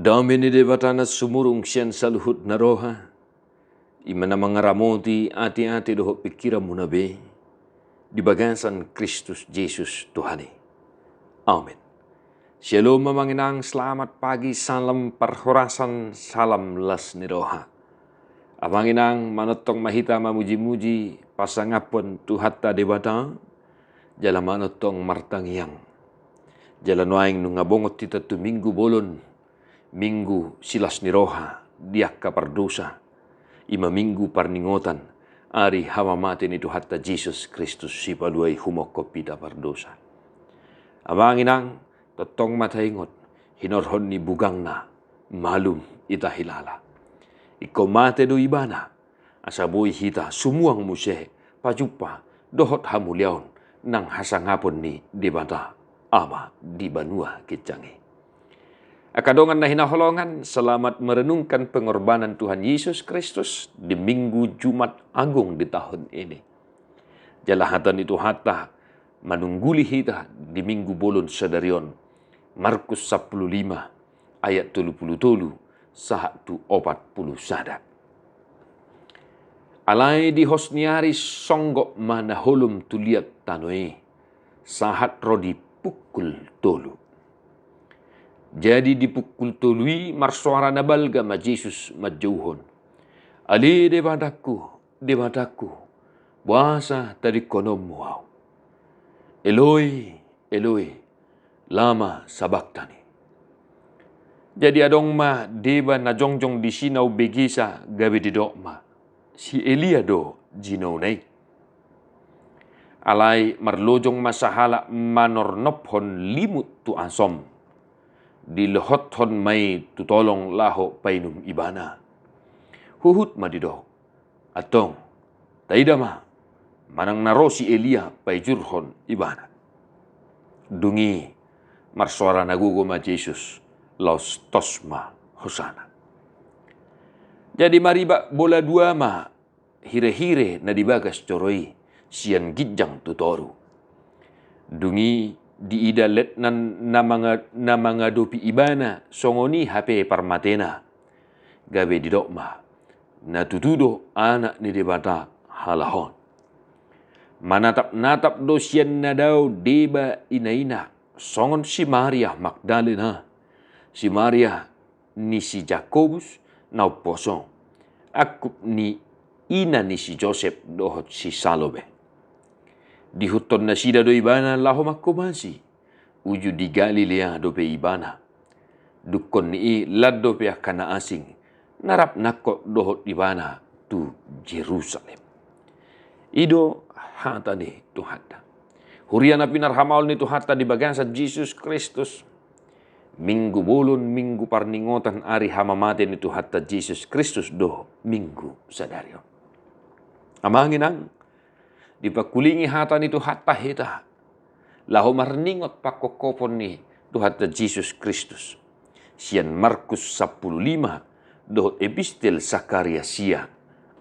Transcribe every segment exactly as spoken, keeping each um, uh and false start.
Dame ni Debata na sumurung sian saluhut na roha, i ma na mangaramoti ateate dohot pingkiranmuna be, di bagasan Kristus Jesus Tuhan i. Amen. Syalom amang inang, selamat pagi, salam parhorasan, salam las ni roha. Amang inang, manongtong ma hita mamujimuji pasangaphon Tuhanta Debata, jala manongtong martangiang. Jala nuaeng nunga bongot hita tu minggu bolon, minggu silas ni roha di angka pardosa, i ma minggu parningotan ari hamamate ni Tuhanta Jesus Kristus Sipalua i humophop hita pardosa. Amang inang, tongtong ma taingot, hinorhon ni bugangna malum hita hilala. Ingkon mate do Ibana, asa boi hita sumuang muse pajumpa dohot hamuliaon nang hasangapon ni Debata Ama di banua ginjang i. Angka dongan na hinaholongan, selamat merenungkan pengorbanan Tuhan Yesus Kristus di Minggu Jumat Agung di tahun ini. Jala hata ni Tuhanta manungguli hita di minggu bolon sadari on, Markus sampulu lima ayat tolu pulu tolu sahat tu opat pulu sada. Alai di hos ni ari songgop ma na holom tu liat tano i, sahat ro di pukul tolu. Jadi di pukul tolu i marsoara na balga ma Jesus manjouhon: Ale Debatangku, Debatangku, boasa tadingkononmu ahu? Eloi, Eloi, lama sabaktani? Jadi adong ma deba na jongjong disi na umbegesa gabe didok ma: Si Elia do jinouna i. Alai marlojong ma sahalak manornophon limut tu asom, dilohothon ma i tu tolong laho painum ibana. Huhut ma didok: Antong, taida ma, manang na ro si Elia paijurhon ibana. Dung i marsoara na gogo ma Jesus, laos tos ma hosana. Jadi maribak bola dua ma hirehire na di bagas joro i sian ginjang tu toru. Dung i diida letnan na manga-, na mangadopi ibana songon i hape parmatena. Gabe didok ma: Na tutu do Anak ni Debata halak on. Manatapnatap do sian na dao deba inaina, songon si Maria Magdalena, si Maria ni si Jakobus na umposo, angkup ni ina ni si Josep dohot si Salome. Diihuthon nasida do ibana laho manghobasi. Uju di Galilea dope ibana. Dungkon ni i lan dope angka na asing na rap nangkok dohot ibana tu Jerusalem. I do hata ni Tuhanta. Huria na pinarhamaol ni Tuhanta di bagasan Jesus Kristus, Minggu bolon, minggu parningotan ari hamamate ni Tuhanta Jesus Kristus do minggu sadari on. Amang inang, dipangkulingi hata ni Tuhanta hita laho marningot pangkophopon ni Tuhanta Jesus Kristus sian Markus sampulu lima dohot Epistel Sakaria sia,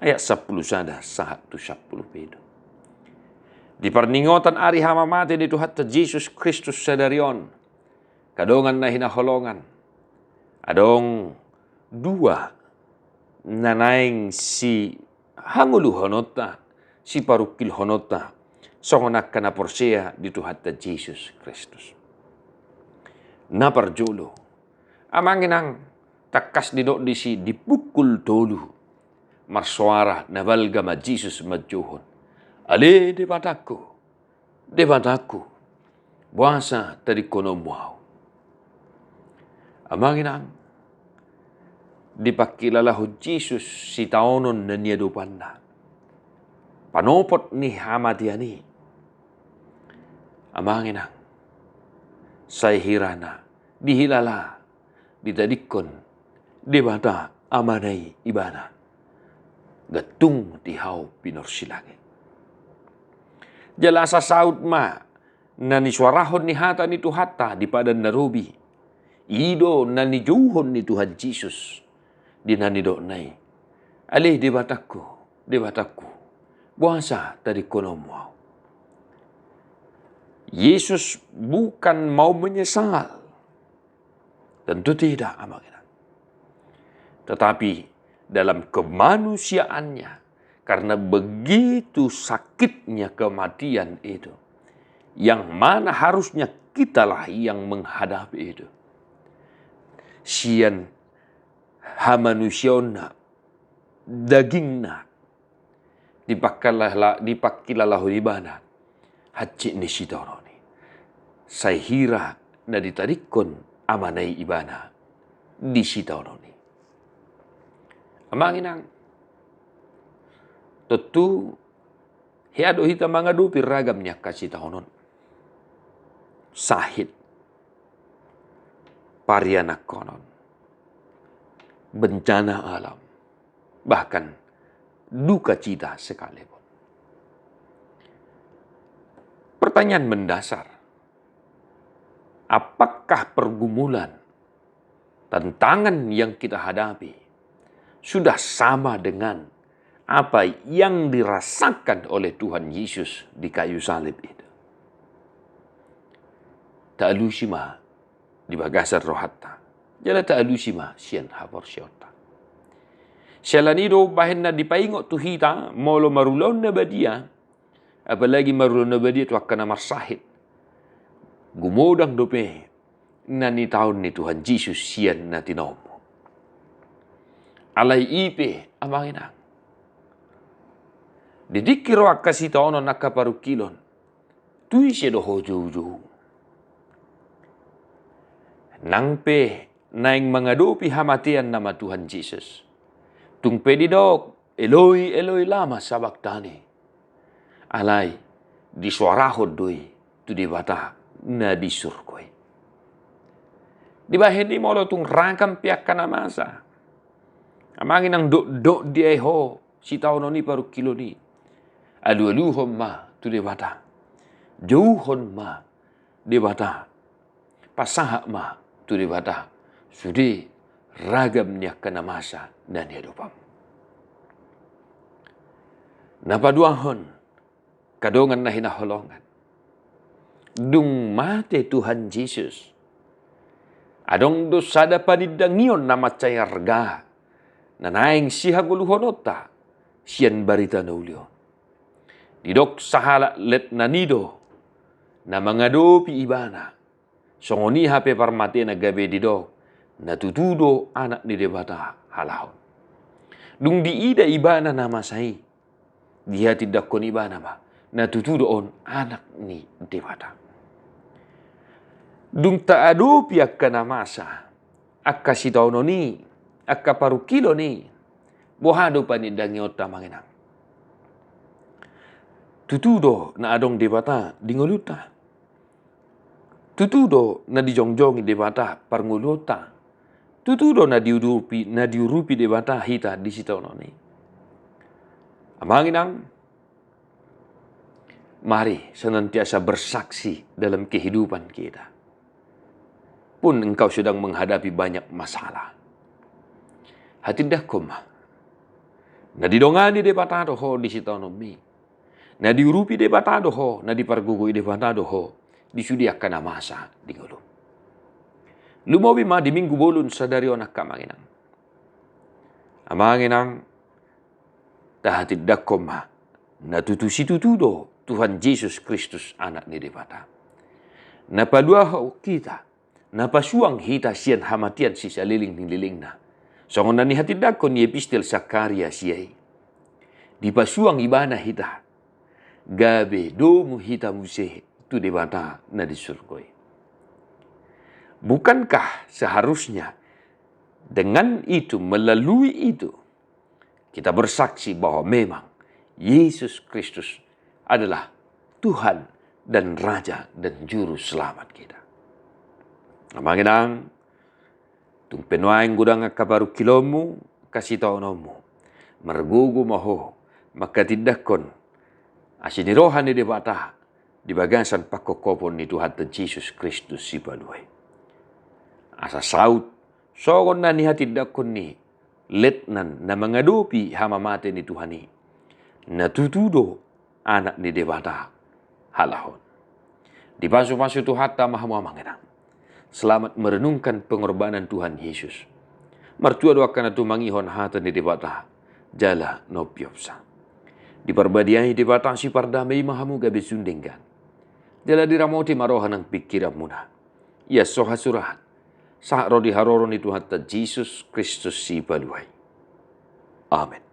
ayat sampulu sada sahat tu sampulu pitu. Di parningotan ari hamamate ni Tuhanta Jesus Kristus sadari on, angka dongan na hinaholongan, adong dua na naeng sihangoluhononta, siparungkilhononta songon angka na porsea di Tuhanta Jesus Kristus. Na parjolo, amang inang, tangkas didok disi di pukul tolu, marsoara na balga ma Jesus manjouhon: Ale Debatangku, Debatangku, boasa tadingkononmu ahu? Amang inang, dipangkilalahon Jesus sitaonon na niadopanna, panopot ni hamatean i. Amang inang, sai hira na dihilala, ditadingkon Debata Amana i ibana, gantung di hau pinorsilangit. Jala asa saut ma na nisuarahon ni hata ni Tuhanta di Padan na Robi. I do na nijouhon ni Tuhan Jesus di na nidokna i: Ale Debatangku, Debatangku, boasa tadingkononmu ahu? Yesus bukan mau menyesal. Tentu tidak, amang inang. Tetapi dalam kemanusiaannya, karena begitu sakitnya kematian itu, yang mana harusnya kitalah yang menghadapi itu, sian hamanusiaonna, dagingna, dipangkilala-, dipangkilalahon ibana hansit ni sitaonon i. Sai hira na ditadingkon Amana i ibana di sitaonon i. Amang inang, tontu hea do hita mangadopi ragam ni angka sitaonon. Sahit, parianakhonon, bencana alam, bahkan duka cita sekalipun. Pertanyaan mendasar, apakah pergumulan, tantangan yang kita hadapi sudah sama dengan apa yang dirasakan oleh Tuhan Yesus di kayu salib itu? Taalusi ma di bagasan rohanta, jala taalusi ma sian haporseaonta. Siala ni i do umbahen na dipaingot tu hita, molo marulaon na badia, apalagi marulaon na badia tu angka na marsahit, gumodang dope na nitaon ni Tuhan Jesus sian na tinaonmu. Alai i pe, amang inang, di tingki ro angka sitaonon, angka parungkilon, tu ise do ho joujou? Nang pe naeng mangadopi hamatean nama Tuhan Jesus, tung pe didok, "Eloi, Eloi, lama sabakhtani?" Alai disoarahon do i tu Debata na di surgo i. Dibahen i, molo tung ragam pe angka na masa, amang inang, dokdok diae ho sitaonon i, parungkilon i, alualuhon ma tu Debata. Jouhon ma Debata. Pasahat ma tu Debata sude ragam ni angka na masa na niadopanmu. Na paduahon, angka dongan na hinaholongan, dung mate Tuhan Jesus, adong do sada panindangion na mansai arga na naeng sihangoluhononta sian barita na uli on. Didok sahalak letnan i do na mangadopi ibana, songon i hape parmatena, gabe didok, "Na tutu do Anak ni Debata halak on." Dung diida ibana na masa i, dihatindanghon ibana ma, "Na tutu do on Anak ni Debata." Dung taadopi angka na masa, angka sitaonon i, angka parungkilon i, boha do panindangionta, amang inang? Tutu do na adong Debata di ngolunta? Tutu do na dijongjongi Debata parngoluonta? Tutu do na diudupi, na diurupi Debata hita di sitaonon i? Amang inang, mari senantiasa bersaksi dalam kehidupan kita. Pun engkau sedang menghadapi banyak masalah, hatindangkon ma, na didongani Debata do ho di sitaononmi. Na diurupi Debata do ho, na dipargogoi Debata do ho di sude angka na masa di ngolum. Lumobi ma di minggu bolon sadari on, angka amang inang. Amang inang, tahatindangkon ma, na tutu situtu do Tuhan Jesus Kristus, Anak ni Debata. Na paluahon hita, na pasuang hita sian hamatean sisaleleng ni lelengna. Songon na nihatindangkon ni epistel Sakaria sia i, dipasuang ibana hita, gabe domu hita muse tu Debata na di surgo i. Bukankah seharusnya dengan itu, melalui itu, kita bersaksi bahwa memang Yesus Kristus adalah Tuhan dan Raja dan Juru Selamat kita? Amang inang, tung pe nuaeng godang angka parungkilonmu, angka sitaononmu, margogo ma ho manghatindangkon asi ni roha ni Debata di bagasan pangkophopon ni Tuhanta Jesus Kristus Sipalua i. Asa saut songon na nihatindangkon ni letnan na mangadopi hamamate ni Tuhan i, na tutu do Anak ni Debata halak on. Dipasupasu Tuhanta ma hamu, amang inang. Selamat merenungkan pengorbanan Tuhan Yesus. Martua do angka na tumangihon hata ni Debata jala na umpeopsa. Diparbadiai Debata sipardame i ma hamu gabe sun denggan. Jala diramoti ma roha nang pingkiranmuna. Ia so hasurahan sahat ro di haroro ni Tuhanta Jesus Kristus Sipalua i. Amen.